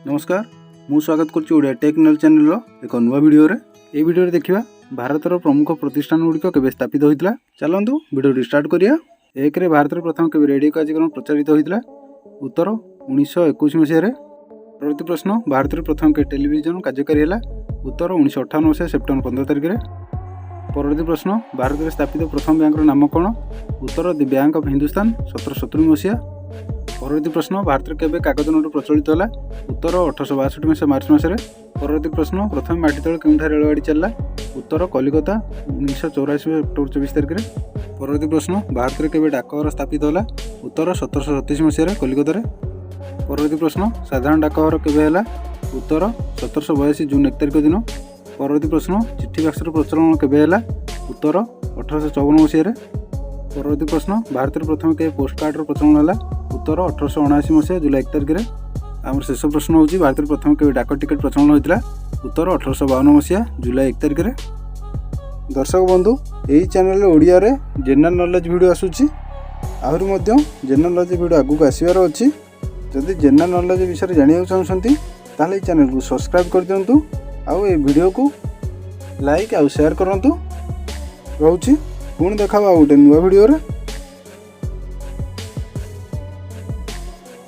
ନମସ୍କାର, ମୁଁ ସ୍ୱାଗତ କରୁଛି ଓଡ଼ିଆ ଟେକ୍ ନଲେଜ ଚ୍ୟାନେଲର ଏକ ନୂଆ ଭିଡ଼ିଓରେ। ଏହି ଭିଡ଼ିଓରେ ଦେଖିବା ଭାରତର ପ୍ରମୁଖ ପ୍ରତିଷ୍ଠାନ ଗୁଡ଼ିକ କେବେ ସ୍ଥାପିତ ହୋଇଥିଲା। ଚାଲନ୍ତୁ, ଭିଡ଼ିଓଟି ଷ୍ଟାର୍ଟ କରିବା। ଏକରେ, ଭାରତରେ ପ୍ରଥମ କେବେ ରେଡ଼ିଓ କାର୍ଯ୍ୟକ୍ରମ ପ୍ରଚାରିତ ହୋଇଥିଲା? ଉତ୍ତର, 1921 ମସିହାରେ। ପରବର୍ତ୍ତୀ ପ୍ରଶ୍ନ, ଭାରତରେ ପ୍ରଥମ କେବେ ଟେଲିଭିଜନ କାର୍ଯ୍ୟକାରୀ ହେଲା? ଉତ୍ତର, 1958 ମସିହା ସେପ୍ଟେମ୍ବର 15 ତାରିଖରେ। ପରବର୍ତ୍ତୀ ପ୍ରଶ୍ନ, ଭାରତରେ ସ୍ଥାପିତ ପ୍ରଥମ ବ୍ୟାଙ୍କର ନାମ କ'ଣ? ଉତ୍ତର, ଦି ବ୍ୟାଙ୍କ ଅଫ୍ ହିନ୍ଦୁସ୍ତାନ, 1770 ମସିହା। ପରବର୍ତ୍ତୀ ପ୍ରଶ୍ନ, ଭାରତରେ କେବେ କାଗଜ ନୋଟ ପ୍ରଚଳିତ ହେଲା? ଉତ୍ତର, 1862 ମସିହା ମାର୍ଚ୍ଚ ମାସରେ। ପରବର୍ତ୍ତୀ ପ୍ରଶ୍ନ, ପ୍ରଥମେ ମାଟି ତଳେ କେଉଁଠାରେ ରେଳଗାଡ଼ି ଚାଲିଲା? ଉତ୍ତର, କଲିକତା, 1984 ଅକ୍ଟୋବର 24 ତାରିଖରେ। ପରବର୍ତ୍ତୀ ପ୍ରଶ୍ନ, ଭାରତରେ କେବେ ଡାକଘର ସ୍ଥାପିତ ହେଲା? ଉତ୍ତର, 1727 ମସିହାରେ କଲିକତାରେ। ପରବର୍ତ୍ତୀ ପ୍ରଶ୍ନ, ସାଧାରଣ ଡାକଘର କେବେ ହେଲା? ଉତ୍ତର, 1782 ଜୁନ୍ 1 ତାରିଖ ଦିନ। ପରବର୍ତ୍ତୀ ପ୍ରଶ୍ନ, ଚିଠି ବାକ୍ସର ପ୍ରଚଳନ କେବେ ହେଲା? ଉତ୍ତର, 1854 ମସିହାରେ। ପରବର୍ତ୍ତୀ ପ୍ରଶ୍ନ, ଭାରତରେ ପ୍ରଥମେ କେବେ ପୋଷ୍ଟ କାର୍ଡ଼ର ପ୍ରଚଳନ ହେଲା? ଉତ୍ତର, 1879 ମସିହା ଜୁଲାଇ 1 ତାରିଖରେ। ଆମର ଶେଷ ପ୍ରଶ୍ନ ହେଉଛି, ଭାରତରେ ପ୍ରଥମେ କେବେ ଡାକ ଟିକେଟ୍ ପ୍ରଚଳନ ହୋଇଥିଲା? ଉତ୍ତର, 1852 ମସିହା ଜୁଲାଇ 1 ତାରିଖରେ। ଦର୍ଶକ ବନ୍ଧୁ, ଏହି ଚ୍ୟାନେଲରେ ଓଡ଼ିଆରେ ଜେନେରାଲ ନଲେଜ ଭିଡ଼ିଓ ଆସୁଛି। ଆହୁରି ମଧ୍ୟ ଜେନେରାଲ ନଲେଜ ଭିଡ଼ିଓ ଆଗକୁ ଆସିବାର ଅଛି। ଯଦି ଜେନେରାଲ ନଲେଜ ବିଷୟରେ ଜାଣିବାକୁ ଚାହୁଁଛନ୍ତି, ତାହେଲେ ଏହି ଚ୍ୟାନେଲକୁ ସବସ୍କ୍ରାଇବ୍ କରିଦିଅନ୍ତୁ ଆଉ ଏହି ଭିଡ଼ିଓକୁ ଲାଇକ୍ ଆଉ ସେୟାର କରନ୍ତୁ। ରହୁଛି, ପୁଣି ଦେଖା ଆଉ ଗୋଟେ ନୂଆ ଭିଡ଼ିଓରେ।